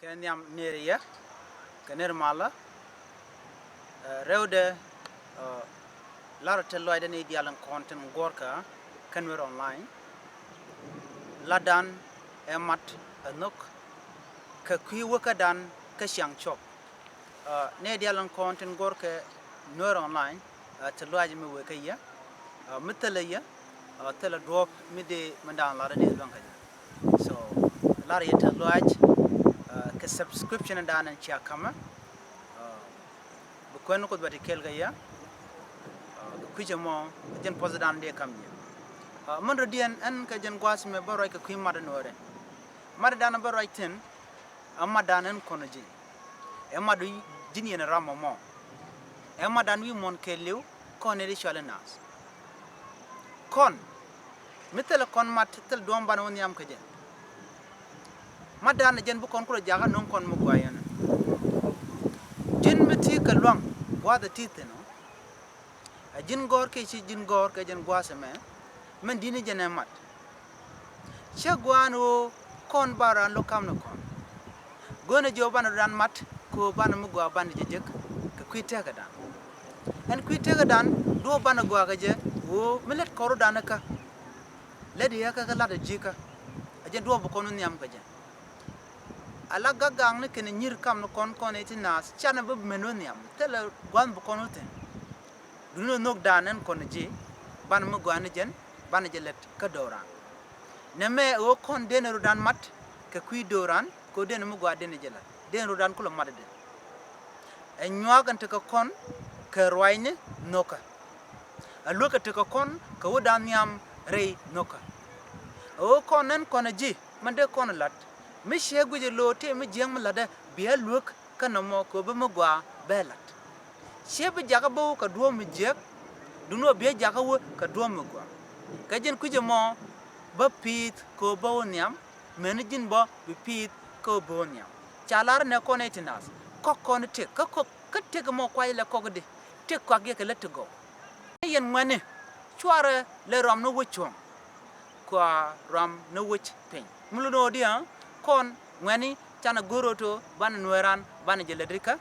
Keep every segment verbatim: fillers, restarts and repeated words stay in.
Yɛ nhiam nɛɛri yɛ kɛ nɛɛri malä. Ɛ, rɛwdɛ, ɛ, lar te lɔaacdɛ ni diaal in kɔn tin guɔ̱rkä kä Nuer Online. Ladan ɛ mat ɛ nhök kɛ kui̱ wäkädan kä ciaŋ cuɔp. Ɛ, nɛy diaal in kɔn tin guɔ̱rkä Nuer Online, ɛ, te lɔaac mi wëë kä yɛ, ɛ, mi thilɛ yɛ, ɛ, thilɛ duɔ̱ɔ̱p mi dee mi da̱a̱n lar dee luäŋ kä jɛ. So lar yɛ te lɔaac, ɛ, kɛ subscription dan in cia kamɛ, ɛ, bi kuɛn Kuoth bɛ ti kɛɛl kä yɛ, ɛ, kɛ kui̱c ɛmɔ kɛ jɛn puɔ̱th dan dee kam yɛ. Ɛ, min rɔ diɛn ɛn kɛ jɛn gua̱a̱th mɛ bä ruac kɛ kui̱ mat in wärɛ. Mat dan bä ruac thi̱n, ɛ mat dan ɛn kɔn ji̱. Ɛ mat wi̱i̱ ji̱n yɛn ram mɔmɔ. Ɛ mat dan wi̱i̱ muɔ̱n kɛɛliw kɔn ni di cuali naath. Kɔn mi thilɛ kɔn mat thil duɔ̱ɔ̱m banɛ wä nhiam kä jɛ. Mat dan ɛ jɛn bi kɔn kulɛ jakä no̱ŋ kɔn mi guay ɛn. Ji̱n mi ti kɛ luaŋ gua̱a̱th ɛ ti thi̱n ɔ. Ɛ ji̱n gɔ̱r kiɛ ci ji̱n gɔ̱r kɛ jɛn gua̱a̱th ɛmɛ, min di̱t ni jɛn ɛ mat. Cä gua̱a̱n ɣöö kɔn ba raan lo̱k kam ni kɔn. Go̱o̱nɛ ji̱ ɣöö banɛ rɔ dan mat kɛ ɣöö banɛ mi gɔaa banɛ jɛ jek kɛ kui̱ tëkädan. Ɛn kui̱ tëkädan duɔ̱ɔ̱p banɛ gɔaa kɛ jɛ ɣöö mi lät kɔn rɔ̱dan kä. Lät i̱ ɣä kä kä lat ɛ ji̱ kä. Ɛ jɛn duɔ̱ɔ̱p bi kɔn wä nhiam kɛ jɛ. Ala gak gakni kɛnɛ nyi̱r kam ni kɔn kɔn i̱ ti naath canɛ bi mɛn wä nhiam thilɛ gua̱a̱n bi kɔn wä thi̱n. Duundɛ nhökdan ɛn kɔn ji̱ banɛ mi gɔaa ni jɛn banɛ jɛ lät kä do̱ran. Nɛmɛ ɛ ɣöö kɔn denɛ rɔ̱dan mat kɛ kui̱ do̱ran kɛ ɣöö denɛ mi gɔaa denɛ jɛ lät denɛ rɔ̱dan kulɛ mat dee. Ɛ nyuak ɛn tekɛ kɔn kɛ ruacni nhökä. Ɛ luäk ɛ tekɛ kɔn kɛ wädan nhiam rɛy nhökä. Ɛ ɣöö kɔn ɛn kɔn ji̱ mɛn dee kɔn la̱t mi ciɛ guic ɛ lo̱o̱ tëë mi jiääk mi la̱tdɛ biɛ luäk kä nɔmɔ kɛ ɣöö bi mi gɔaa bɛ la̱t. Ciɛ bi jakä bä wä kɛ duɔ̱ɔ̱p mi jiääk, duundɛ ɣöö biɛ jakä wä kɛ duɔ̱ɔ̱p mi gɔaa. Kɛ jɛn kui̱c ɛmɔ bä pi̱i̱th kɛ ɣöö bä wä nhiam, mɛni ji̱n bä bi pi̱i̱th kɛ ɣöö bä wä nhiam. Ca lar nɛ kɔn ɛ ti naath kɔk kɔn tëk kä kɔk kä tëk ɛmɔ kuay lɛ kɔk di tëk kɔak yɛ kɛ lät ti gɔw. Ni yɛn ŋuɛ̈ni cuarɛ lɛ ruam ni wec cuɔ̱ŋ kua ruam ni wec piny. Mi luni ɣöö diɛ kɔn ŋuɛ̈ni canɛ go̱r ɣöö to banɛ nueeran banɛ jɛ lät rikä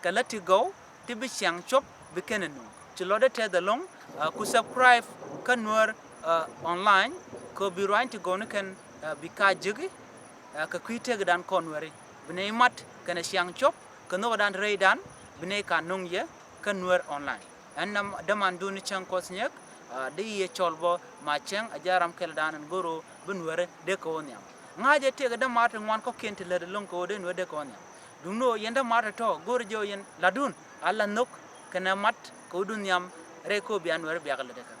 kɛ lät ti gɔw ti bi ciaŋ cuɔp bi kɛn ɛ nuŋ. Ci lɔcdɛ tɛth ɛlɔ̱ŋ, ɛ, ku subscribe kä Nuer, ɛ, Online kɛ bi ruany ti gɔw ni kɛn, ɛ, bi ka ji̱ki, ɛ, kɛ kui̱ tëkdan kɔn nuɛri bi nɛy mat kɛnɛ ciaŋ cuɔp kɛ nhökdan rɛydan bi nɛy ka nuŋ yɛ kä Nuer Online. Ɛn nam dämandun ni cäŋ Kuɔth Nyek, a, dee yɛ cɔl bä ma cäŋ a jɛ ram kɛl dan ɛn go̱r ɣöö bi nuɛrɛ dee kɛ wä nhiam. Ŋa̱cɛ tëëkɛ dämaar ti ŋuan kɔ̱kiɛn ti lät ɛlɔ̱ŋ kɛ ɣöö dee nuɛrɛ dee kɛ wä nhiam. Duŋni ɣöö yɛn dämaar ti tɔ̱ go̱r jɛ ɣöö yɛn la̱tdun a la nhök kɛnɛ mat kɛ wädun nhiam rɛy kɛ ɣöö bia nuɛrɛ biakɛ lät ɛ kɛ.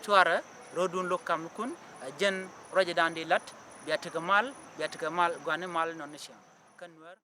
Cuarɛ rɔ̱dun lo̱k kamnikun a jɛn ruacɛ dan di la̱t bia tekɛ mal bia tekɛ mal gua̱ni mal nɔn ni cäŋ. Kä nuɛr.